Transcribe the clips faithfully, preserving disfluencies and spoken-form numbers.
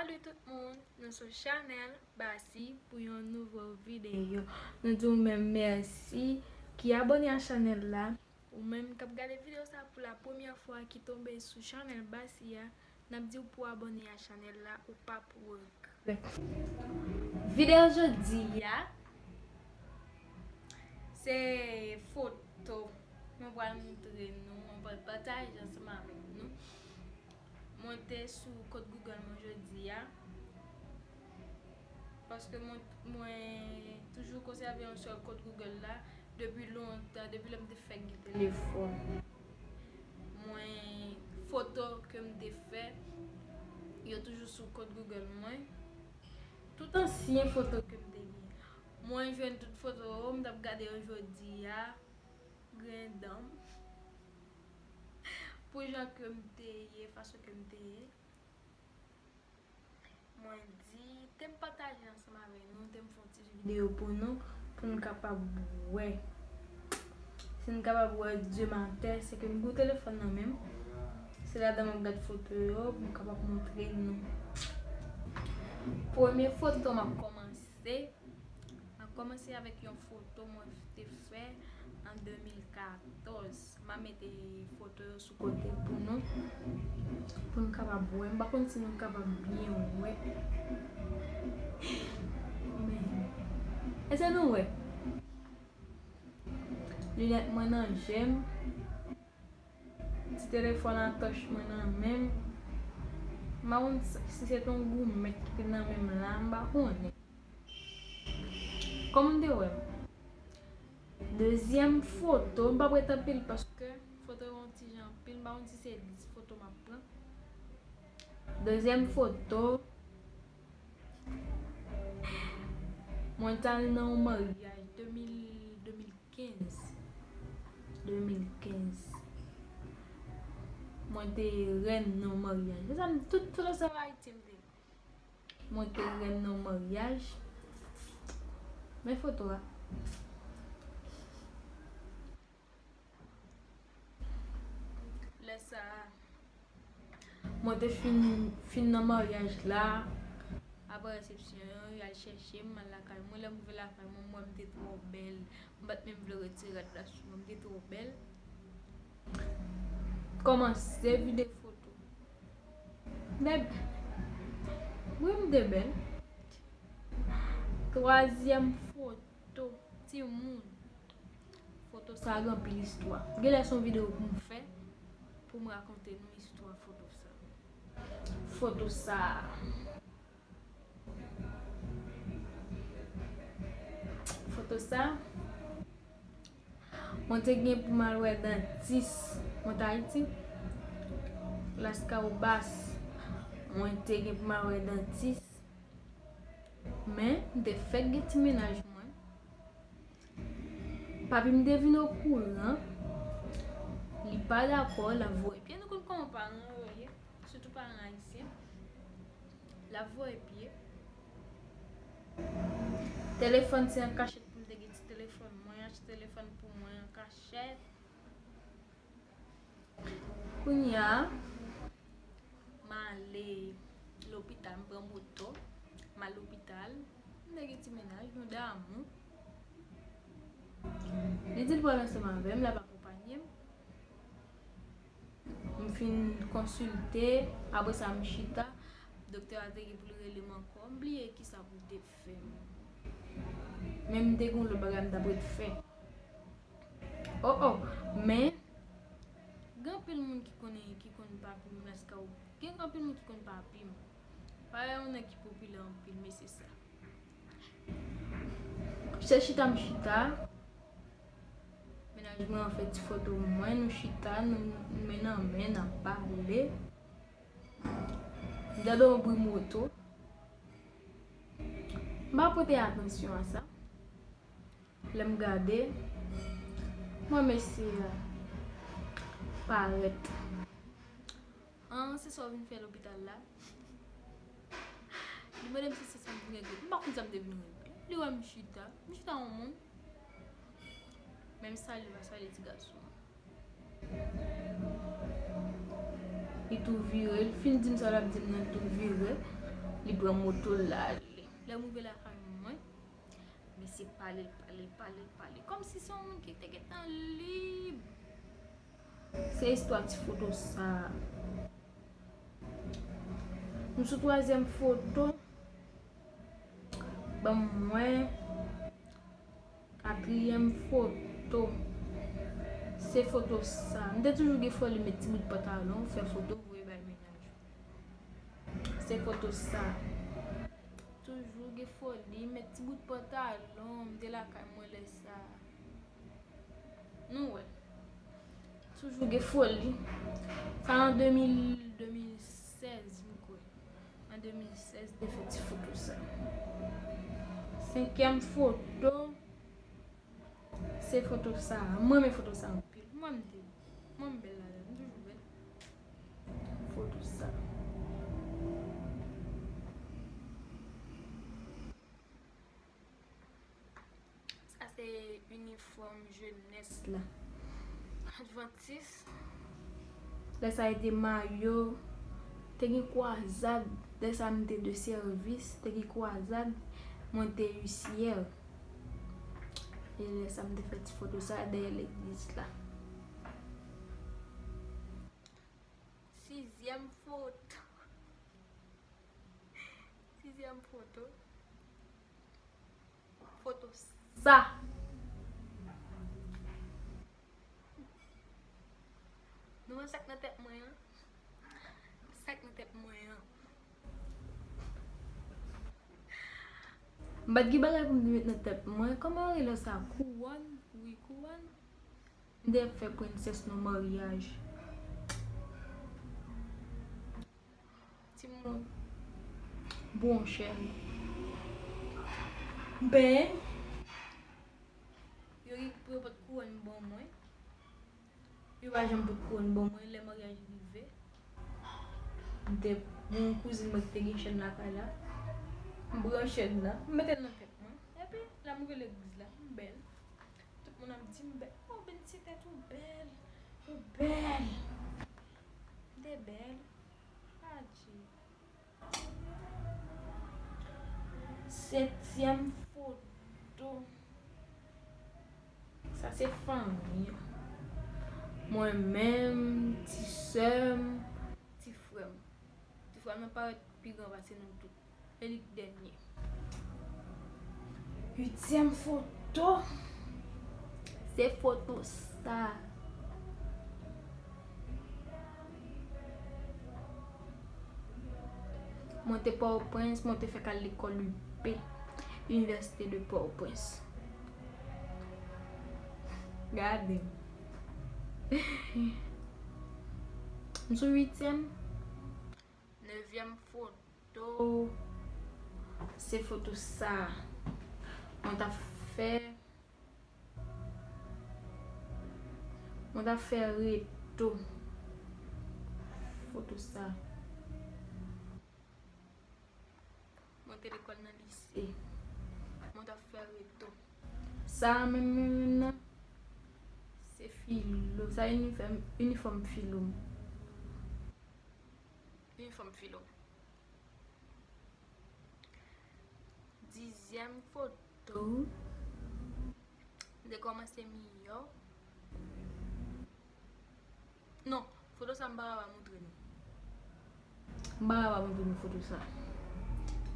Salut tout moun, nou sou chanèl Basi pou yon nouvo videyo. Nou di w menm mèsi ki abòne a chanèl la. Ou menm k ap gade videyo sa pou la premyè fwa, ki tonbe sou chanèl Basi a, n ap di w pou abòne a chanèl la, ou p ap regrèt. Videyo jodi a, se foto mwen pral montre nou, mwen pral pataje ansanm avèk nou. Mwen te sou kont Google mwen jodi a. Paske mwen, mwen toujou konsève yon sèl kont Google la depi lontan, depi lè m te fèk gen telefòn. Mwen, foto ke m te fè, yo toujou sou kont Google mwen. Tout ansyen foto ke m te gen. Mwen jwenn tout foto yo, m t ap gade yo jodi a, griyen dan m. Pou jan ke m te ye, fason ke m te ye. Mwen di, te m pataje ansanm avèk nou, te m fè yon ti videyo pou nou, pou nou kapab wè. Si nou kapab wè Dye m atè, se ke m gen telefòn nan men m. Se ladan m ap gad foto yo, pou m kapab montre nou. Premye foto m ap kòmanse. M ap kòmanse avèk yon foto mwen te fè an de mil katòz. M a mete foto yo sou kote pou nou, pou nou kapab wè. M pa konn si nou kapab byen wè. Men, èske nou wè? Linèt mwen nan je m. Ti telefòn atòch mwen nan men m. M pa konn si se t yon goumèt ki te nan men m la, m pa konnen. Kòman m te wè m? Dezyèm foto, m p ap ret anpil paske foto yo yon ti jan anpil, m pa konn si se dis foto m ap pran. Dezyèm foto, mwen t al nan yon maryaj de mil, de mil kenz. De mil kenz. Mwen te rèn nan yon maryaj. Se sa m, tout foto sa Ayiti m te. Mwen te rèn nan yon maryaj. Men foto a. Lè sa a, mwen te fin, fin nan maryaj la. Apre resepsyon an, y al chèche m, m al lakay mwen. Lè m rive lakay mwen, m wè m te twò bèl. M pa t menm vle retire rad la sou mwen, m te twò bèl. Kòmanse vide foto. Bèb. Wi, m te bèl. Twazyèm foto, timoun. Foto sa a gen anpil istwa. Genlè se yon videyo pou m fè, pou m rakonte nou istwa foto sa. Foto sa. Foto sa. Mwen te gen pou m al wè dantis. Mwen t Ayiti. Laskawobas. Mwen te gen pou m al wè dantis. Men, m te fèk gen ti mennaj mwen. Papi m te vin okouran. Li pa dakò, l ap voye pye. Nou konn kòman paran yo ye, sitou paran ayisyen. L ap voye pye. Telefòn se an kachèt pou m te gen ti telefòn. Mwen achte telefòn pou mwen an kachèt. Kounye a, m ale lopital, m pran moto, m al lopital. M te gen ti mennaj, nou damou. Li di l pral ansanm avè m, l ap akonpanye m. M fin konsilte, apre sa m chita, doktè a te gen pou l rele m ankò, m bliye kisa pou l te fè m. Men m te gen yon lòt bagay m t ap ret fè. Oh, oh, men, gen anpil moun ki konnen, ki konn papi m, Laskawobas. Gen anpil moun ki konn papi m. Pa gen yon nèg ki popilè anpil, men se sa. Se chita m chita. Mennaj mwen an fè ti foto mwen, nou chita, nou men nan men, n ap pale. M tande yon bri moto. M pa pote atansyon a sa. Lè m gade, m wè mesye a parèt. An, se sa w vin fè lopital la? Li mande m si se sa m vin regle. M pa konn sa m te vin regle. Li wè m chita. M chita yon moun. Men m salye, m pa salye ti gason an. Li tou vire, li fin di m sa l ap di m nan, li tou vire. Li pran moto l, l ale. Lè m rive lakay mwen, mesye pale, l pale, l pale, l pale. Kòmsi se yon moun ki te gentan lib. Se istwa ti foto sa a. M sou twazyèm foto. Ban m wè. Katriyèm foto. Se foto sa. M te toujou gen foli met ti bout pantalon, fè foto, voye bay mennaj. Se foto sa. Toujou gen foli, met ti bout pantalon, m te lakay mwen lè sa. Nou wè. Toujou gen foli. Sa an de mil, de mil sèz, m kwè. An de mil sèz, te fè ti foto sa. Senkyèm foto, se foto sa. Mwen renmen foto sa anpil. Mwen m te, mwen m bèl ladan, m toujou bèl. Foto sa. Sa se inifòm jenès la. Advantis. Lè sa yo te mayo, te gen kwazad. Lè sa m te de sèvis, te gen kwazad. Mwen te isyè. E lè sa m te fè ti foto sa dèyè legliz la. Sizyèm foto. Sizyèm foto. Foto sa. Nou wè sa k nan tèt mwen an? Sa k nan tèt mwen an? M pa t gen bagay pou m te met nan tèt mwen. Kòman yo rele sa? Kouwòn? Wi, kouwòn. M te fè prensès nan maryaj. Timoun. Bon, chè. Ben, yo gen pou yo pot kouwòn ban mwen. Yo pa janm pot kouwòn ban mwen lè maryaj rive. M te, yon kouzin mwen ki te gen chèn lakay la. M pran chèn nan, m mete l nan tèt mwen. Epi, lè m rive legliz la, m bèl. Tout moun ap di m bèl. Oh, Bensita, ou bèl. Ou bèl. M te bèl. Adje. Setyèm foto. Sa se fanmi an. Mwen menm, ti sè m, ti frè m. Ti frè m nan parèt pi gran pase nou tout. E li k dènye. Uityèm foto. Se foto sa. Mwen te Pòtoprens, mwen te fèk al lekòl U P, Université de Port-au-Prince. Gade. M sou uityèm. Nevyèm foto. Se foto sa. Mwen t ap fè. Mwen t ap fè reto. Foto sa. Mwen te lekòl nan lise. Mwen t ap fè reto. Sa a menm, menm, menm nan, se filo. Sa inifòm, inifòm filo m. Inifòm filo m. Dizyèm foto. M te kòmanse miyò. Non, foto sa m pa ka pa montre nou. M pa ka pa montre nou foto sa.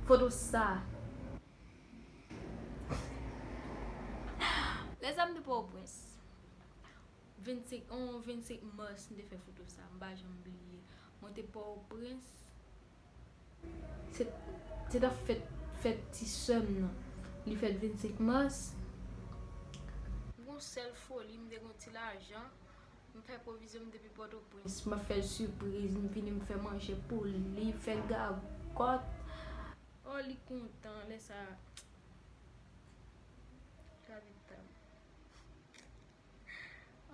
Foto sa. Lè sa m te Pòtoprens. Vennsenk, on vennsenk mas, m te fè foto sa. M pa janm bliye. Mwen te Pòtoprens. Se, se t ap fèt, fèt ti sè m nan. Li fèt vennsenk mas. M gon sèl foli, m te gon ti lajan. M fè pwovizyon m depi Pòtoprens. M ap fè l sipriz, m vini m fè manje pou li, fè l gagòt. Oh, li kontan lè sa. Kapital.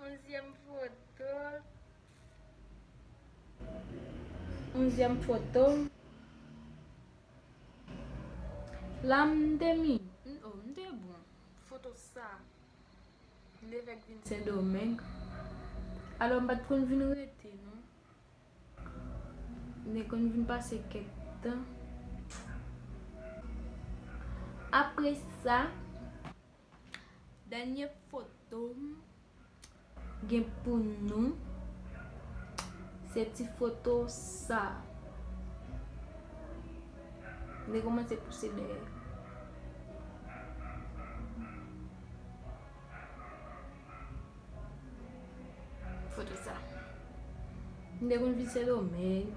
Onzyèm foto. Onzyèm foto. La m te mi, oh, m te bon. Foto sa. M te fèk vin Sendomeng. Alò, m pa t konn vin rete, non. M te konn vin pase kèk tan. Apre sa, dènye foto m gen pou nou, se ti foto sa. M te kòmanse pouse dèyè. Foto sa. M te konn vin Sendomeng.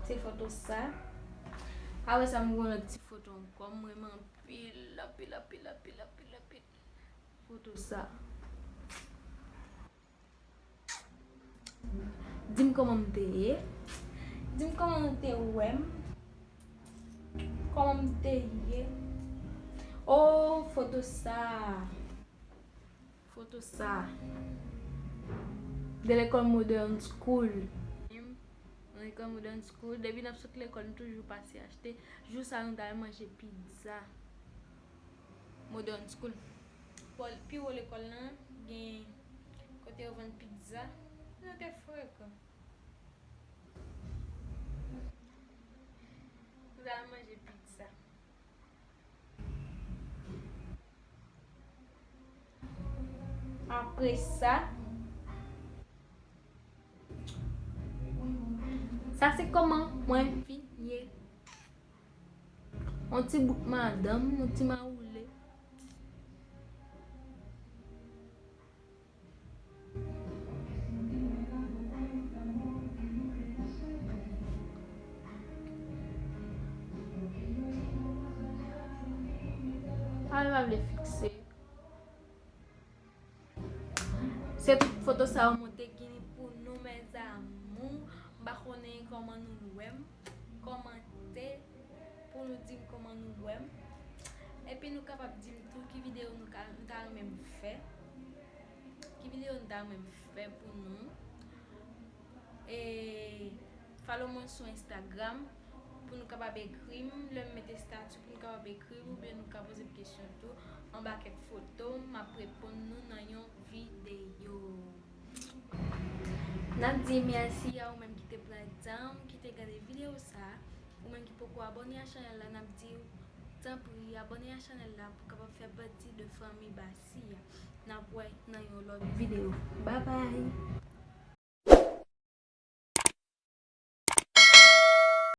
Se foto sa. Apre sa, m gen yon lòt ti foto ankò. M renmen anpil, anpil, anpil, anpil, anpil, anpil. Foto sa. Di m kòman m te ye. Di m kòman w te wè m. Kòman m te ye. Oh, foto sa. Foto sa. De lekòl Modern School. Nan lekòl Modern School. Depi n ap sot lekòl, nou toujou pase achte. Jou sa, nou t al manje pizza. Modern School. Pi wo lekòl lan, gen kote yo vann pizza. Nou te frekan. Nou t al manje pizza. Apre sa, sa se kòman mwen fin ye. Yon ti bout madanm, yon ti mawoule. Sa yo pa vle fikse. Se tout foto sa yo mwen te gen pou nou, mes amours. M pa konnen kòman nou wè m. Kòmante pou nou di m kòman nou wè m. Epi nou kapab di m tou ki videyo nou ka, nou ta renmen m fè. Ki videyo nou ta renmen m fè pou nou. E follow mwen sou Instagram pou nou kapab ekri m lè m mete estati, pou nou kapab ekri m oubyen nou ka poze m kesyon tou anba kèk foto. M ap reponn nou nan yon videyo. N ap di mèsi a ou menm ki te pran tan w, ki te gade videyo sa. Ou menm ki poko abòne a chanèl la, n ap di w tanpri abòne a chanèl la pou w kapab fè pati de fanmi Basi a. N ap wè nan yon lòt videyo. Babay!